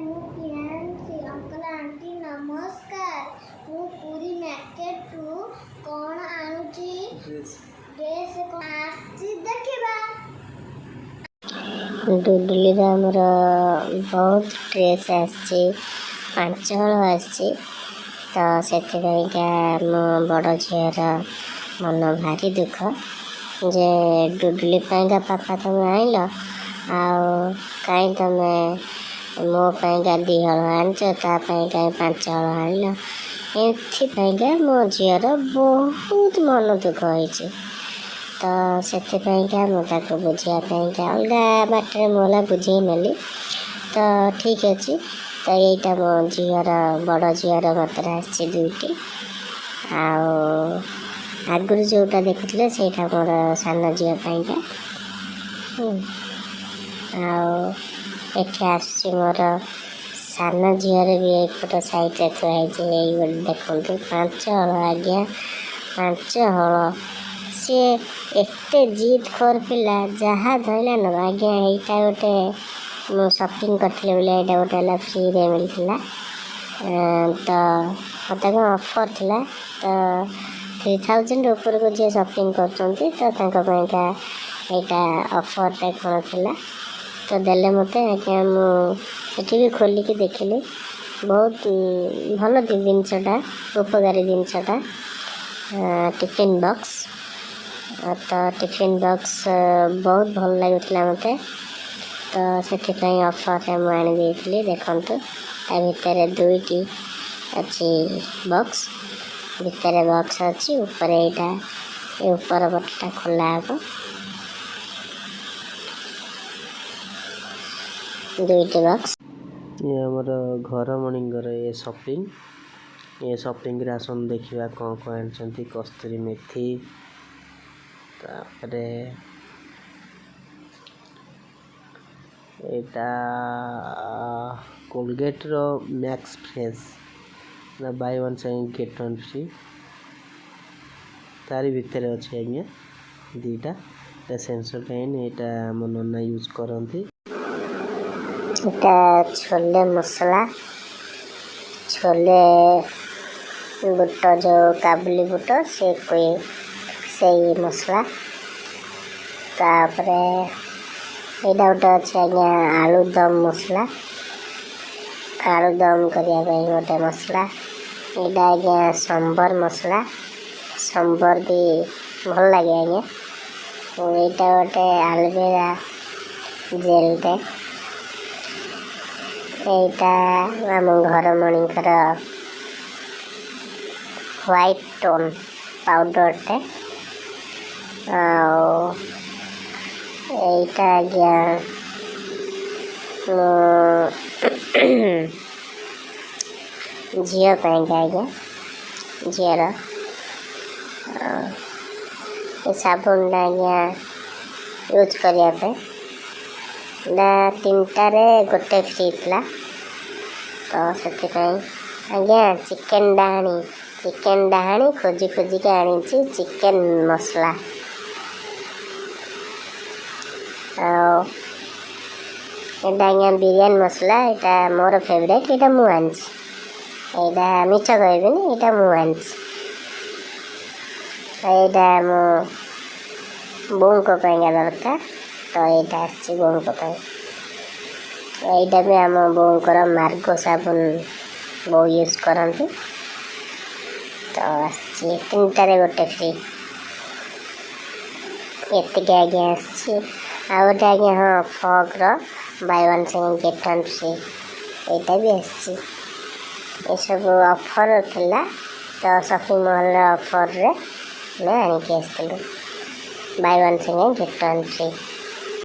ମୁଁ Priyanshi. Uncle, anti, ନମସ୍କାର। ମୁଁ ପୁରୀ ମାର୍କେଟରୁ କ'ଣ ଆଣୁଛି, ଡ୍ରେସ୍ କ'ଣ ଆସିଛି, ଦେଖିବା। ଡୁଡୁଲିର ଆମର ବହୁତ ଡ୍ରେସ୍ ଆସିଛି, 5 ହଳ ଆସିଛି। ତ ସେଥିପାଇଁକା ମୋ ବଡ଼ ଝିଅର ମନ ଭାରି ଦୁଃଖ ଯେ ଡୁଡୁଲି ପାଇଁକା ପାପା ତମେ ଆଣିଲ, ଆଉ କାହିଁ ତମେ ମୋ ପାଇଁକା 2 ହଳ ଆଣିଛ, ତା ପାଇଁ କାହିଁ 5 ହଳ ଆଣିଲ? ଏଥିପାଇଁକା ମୋ ଝିଅର ବହୁତ ମନ ଦୁଃଖ ହେଇଛି। ତ ସେଥିପାଇଁକା ମୁଁ ତାକୁ ବୁଝିବା ପାଇଁକା ଅଲଗା ବାଟରେ ମୁଁ ହେଲା ବୁଝେଇ ନେଲି। ତ ଠିକ୍ ଅଛି। ତ ଏଇଟା ମୋ ଝିଅର, ବଡ଼ ଝିଅର ମାତ୍ର ଆସିଛି ଦୁଇଟି। ଆଉ ଆଗରୁ ଯେଉଁଟା ଦେଖୁଥିଲେ, ସେଇଟା ମୋର ସାନ ଝିଅ ପାଇଁକା। ଆଉ ଏଠି ଆସୁଛି ମୋର ସାନ ଝିଅର ବି, ଏଇପଟ ସାଇଡ଼୍ରେ ଥୁଆ ହେଇଛି। ଏଇ ଗୋଟେ ଦେଖନ୍ତୁ, 5 ହଳ ଆଜ୍ଞା, 5 ହଳ। ସିଏ ଏତେ ଜିଦ୍ ଖୋର ପିଲା, ଯାହା ଧଇଲା ନେବ ଆଜ୍ଞା। ଏଇଟା ଗୋଟେ ମୁଁ ସପିଂ କରିଥିଲି ବୋଲି ଏଇଟା ଗୋଟେ ହେଲା ଫ୍ରିରେ ମିଳିଥିଲା। ତ ମୋତେ କ'ଣ ଅଫର୍ ଥିଲା, ତ 3000 ଉପରକୁ ଯିଏ ସପିଂ କରୁଛନ୍ତି, ତ ତାଙ୍କ ପାଇଁକା ଏଇଟା ଅଫର୍ରେ କ'ଣ ଥିଲା, ତ ଦେଲେ ମୋତେ ଆଜ୍ଞା। ମୁଁ ସେଠି ବି ଖୋଲିକି ଦେଖିଲି, ବହୁତ ଭଲ ଜିନିଷଟା, ଉପକାରୀ ଜିନିଷଟା, ଟିଫିନ୍ ବକ୍ସ। ତ ଟିଫିନ୍ ବକ୍ସ ବହୁତ ଭଲ ଲାଗୁଥିଲା ମୋତେ, ତ ସେଥିପାଇଁ ଅଫର୍ରେ ମୁଁ ଆଣିଦେଇଥିଲି। ଦେଖନ୍ତୁ, ତା ଭିତରେ ଦୁଇଟି ଅଛି ବକ୍ସ, ଭିତରେ ବକ୍ସ ଅଛି, ଉପରେ ଏଇଟା ଏ ଉପର ପଟଟା ଖୋଲା ହେବ। ଦୁଇଟି ବକ୍ସ। ଇଏ ଆମର ଘରମଣିଙ୍କର ଏ ସପିଂ। ଏ ସପିଂରେ ଆସନ୍ତୁ ଦେଖିବା କ'ଣ କ'ଣ ଆଣିଛନ୍ତି। କସ୍ତୁରୀ ମେଥି, ତାପରେ ଏଇଟା କୋଲଗେଟ୍ର ମ୍ୟାକ୍ସ ଫ୍ରେଶ୍ ନା, ବାଇ ୱାନ୍ ସାଙ୍ଗେ ଗେଟ୍ ୱାନ୍ ଫ୍ରି। ତାରି ଭିତରେ ଅଛି ଆଜ୍ଞା ଦୁଇଟା। ଏଇଟା ସେନ୍ସୋଡାଇନ୍, ଏଇଟା ଆମ ନନା ୟୁଜ୍ କରନ୍ତି। ଏଟା ଛୋଲେ ମସଲା, ଛୋଲେ ବୁଟ, ଯେଉଁ କାବୁଲି ବୁଟ, ସେ ସେଇ ମସଲା। ତାପରେ ଏଇଟା ଗୋଟେ ଅଛି ଆଜ୍ଞା ଆଳୁ ଦମ ମସଲା, ଆଳୁ ଦମ କରିବା ପାଇଁ ଗୋଟେ ମସଲା। ଏଇଟା ଆଜ୍ଞା ସମ୍ବର ମସଲା, ସମ୍ବର ବି ଭଲ ଲାଗେ ଆଜ୍ଞା। ଏଇଟା ଗୋଟେ ଆଲୋଭେରା ଜେଲ୍ଟେ। ଏଇଟା ଆମ ଘରମଣିଙ୍କର ହ୍ୱାଇଟ୍ ଟୋନ୍ ପାଉଡ଼ରଟେ। ଆଉ ଏଇଟା ଆଜ୍ଞା ମୋ ଝିଅ ପାଇଁକା ଆଜ୍ଞା, ଝିଅର ଏ ସାବୁନଟା ଆଜ୍ଞା ୟୁଜ୍ କରିବା ପାଇଁ। ଏଇଟା ତିନିଟାରେ ଗୋଟେ ଫ୍ରି ଥିଲା, ତ ସେଥିପାଇଁ ଆଜ୍ଞା। ଚିକେନ୍ ଡାହାଣୀ, ଚିକେନ୍ ଡାହାଣୀ ଖୋଜି ଖୋଜିକି ଆଣିଛି ଚିକେନ୍ ମସଲା। ଆଉ ଏଇଟା ଆଜ୍ଞା ବିରିୟାନୀ ମସଲା, ଏଇଟା ମୋର ଫେଭରାଇଟ୍, ଏଇଟା ମୁଁ ଆଣିଛି। ଏଇଟା ମିଛ କହିବିନି, ଏଇଟା ମୁଁ ଆଣିଛି। ଏଇଟା ମୋ ବୋଉଙ୍କ ପାଇଁକା ଦରକାର, ତ ଏଇଟା ଆସିଛି ବୋଉଙ୍କ ପାଇଁ। ଏଇଟା ବି ଆମ ବୋଉଙ୍କର ମାର୍ଗୋ ସାବୁନ, ବୋଉ ୟୁଜ୍ କରନ୍ତି, ତ ଆସିଛି ତିନିଟାରେ ଗୋଟେ ଫ୍ରି। ଏତିକି ଆଜ୍ଞା ଆସିଛି। ଆଉ ଗୋଟେ ଆଜ୍ଞା, ହଁ, ଫଗ୍ର ବାଇ ୱାନ୍ ସାଙ୍ଗେ ଗେଟ୍ ୱାନ୍ ଫ୍ରି, ଏଇଟା ବି ଆସିଛି। ଏସବୁ ଅଫର୍ ଥିଲା, ତ ସପିଂ ମଲ୍ର ଅଫର୍ରେ ଆମେ ଆଣିକି ଆସିଥିଲୁ, ବାଇ ୱାନ୍ ସାଙ୍ଗେ ଗେଟ୍ ୱାନ୍ ଫ୍ରି।